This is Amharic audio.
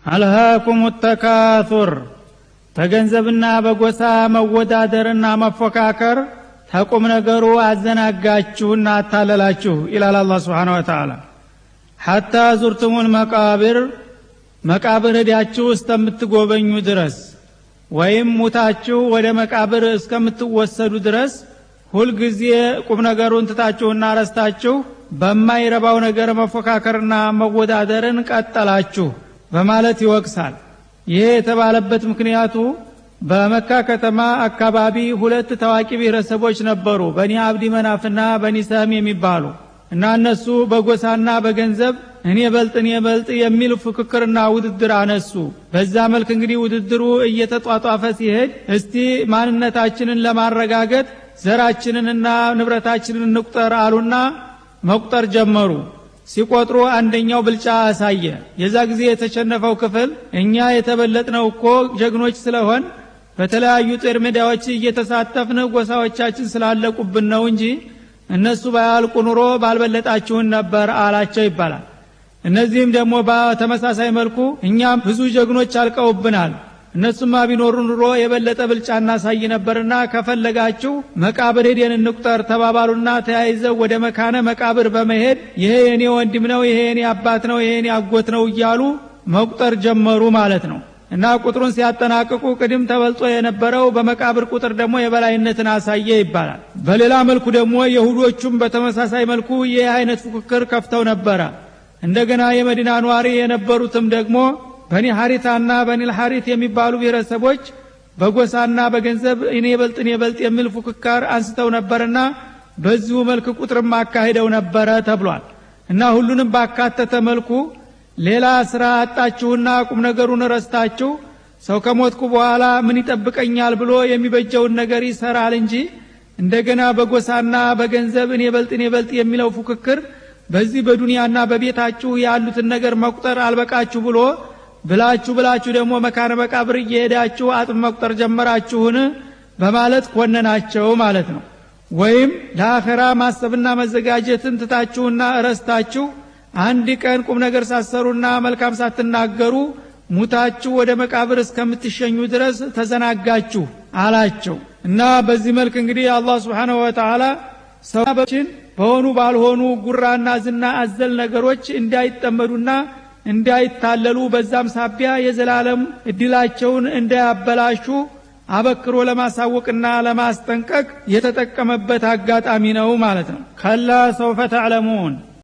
አልሃኩም ተካቱር በገንዘብና በጎሳ መወዳደርና መፎካከር ተቁም ነገሩ አዘናጋችሁና አታለላችሁ ይላል አላህ Subhanahu Wa Ta'ala። ሐታ ዙርቱሙል መቃብር መቃብር ሄዳችሁ እስከምትጎበኙ ድረስ ወይም ሙታችሁ ወደ መቃብር እስከምትወሰዱ ድረስ ሁል ጊዜ ቁም ነገሩን ትታችሁና ረስታችሁ በማይረባው ነገር መፎካከርና መወዳደርን ቀጠላችሁ በማለት ይወቅሳል። ይሄ የተባለበት ምክንያቱ በመካ ከተማ አካባቢ ሁለት ታዋቂ ብሔረሰቦች ነበሩ፣ በኒ አብዲ መናፍና በኒ ሰህም የሚባሉ እና እነሱ በጎሳና በገንዘብ እኔ በልጥ እኔ በልጥ የሚል ፍክክርና ውድድር አነሱ። በዛ መልክ እንግዲህ ውድድሩ እየተጧጧፈ ሲሄድ እስቲ ማንነታችንን ለማረጋገጥ ዘራችንንና ንብረታችንን እንቁጠር አሉና መቁጠር ጀመሩ። ሲቆጥሩ አንደኛው ብልጫ አሳየ። የዛ ጊዜ የተሸነፈው ክፍል እኛ የተበለጥነው እኮ ጀግኖች ስለሆን በተለያዩ ጦር ሜዳዎች እየተሳተፍን ጎሳዎቻችን ስላለቁብን ነው እንጂ እነሱ ባያልቁ ኑሮ ባልበለጣችሁን ነበር አላቸው ይባላል። እነዚህም ደግሞ በተመሳሳይ መልኩ እኛም ብዙ ጀግኖች አልቀውብናል፣ እነሱማ ቢኖሩ ኑሮ የበለጠ ብልጫ እናሳይ ነበርና ከፈለጋችሁ መቃብር ሄደን እንቁጠር ተባባሉና ተያይዘው ወደ መካነ መቃብር በመሄድ ይሄ የኔ ወንድም ነው፣ ይሄ የኔ አባት ነው፣ ይሄ የኔ አጎት ነው እያሉ መቁጠር ጀመሩ ማለት ነው። እና ቁጥሩን ሲያጠናቅቁ ቅድም ተበልጦ የነበረው በመቃብር ቁጥር ደግሞ የበላይነትን አሳየ ይባላል። በሌላ መልኩ ደግሞ የሁዶቹም በተመሳሳይ መልኩ ይህ አይነት ፉክክር ከፍተው ነበረ። እንደገና የመዲና ኗሪ የነበሩትም ደግሞ በኒ ሐሪታና በኒ ሐሪት የሚባሉ ብሔረሰቦች በጎሳና በገንዘብ እኔ በልጥ እኔ በልጥ የሚል ፉክክር አንስተው ነበርና በዚሁ መልክ ቁጥርም አካሂደው ነበረ ተብሏል። እና ሁሉንም ባካተተ መልኩ ሌላ ስራ አጣችሁና ቁም ነገሩን ረስታችሁ ሰው ከሞትኩ በኋላ ምን ይጠብቀኛል ብሎ የሚበጀውን ነገር ይሰራል እንጂ እንደገና በጎሳና በገንዘብ እኔ በልጥ እኔ በልጥ የሚለው ፉክክር በዚህ በዱንያና በቤታችሁ ያሉትን ነገር መቁጠር አልበቃችሁ ብሎ ብላችሁ ብላችሁ ደግሞ መካነ መቃብር እየሄዳችሁ አጥም መቁጠር ጀመራችሁን በማለት ኮነናቸው ማለት ነው። ወይም ለአኺራ ማሰብና መዘጋጀትን ትታችሁና ረስታችሁ አንድ ቀን ቁም ነገር ሳሰሩና መልካም ሳትናገሩ ሙታችሁ ወደ መቃብር እስከምትሸኙ ድረስ ተዘናጋችሁ አላቸው። እና በዚህ መልክ እንግዲህ አላህ Subhanahu Wa Ta'ala ሰዎችን በሆኑ ባልሆኑ ጉራና ዝና አዘል ነገሮች እንዳይጠመዱና እንዳይታለሉ በዛም ሳቢያ የዘላለም እድላቸውን እንዳያበላሹ አበክሮ ለማሳወቅና ለማስጠንቀቅ የተጠቀመበት አጋጣሚ ነው ማለት ነው። ከላ ሰውፈ ተዕለሙን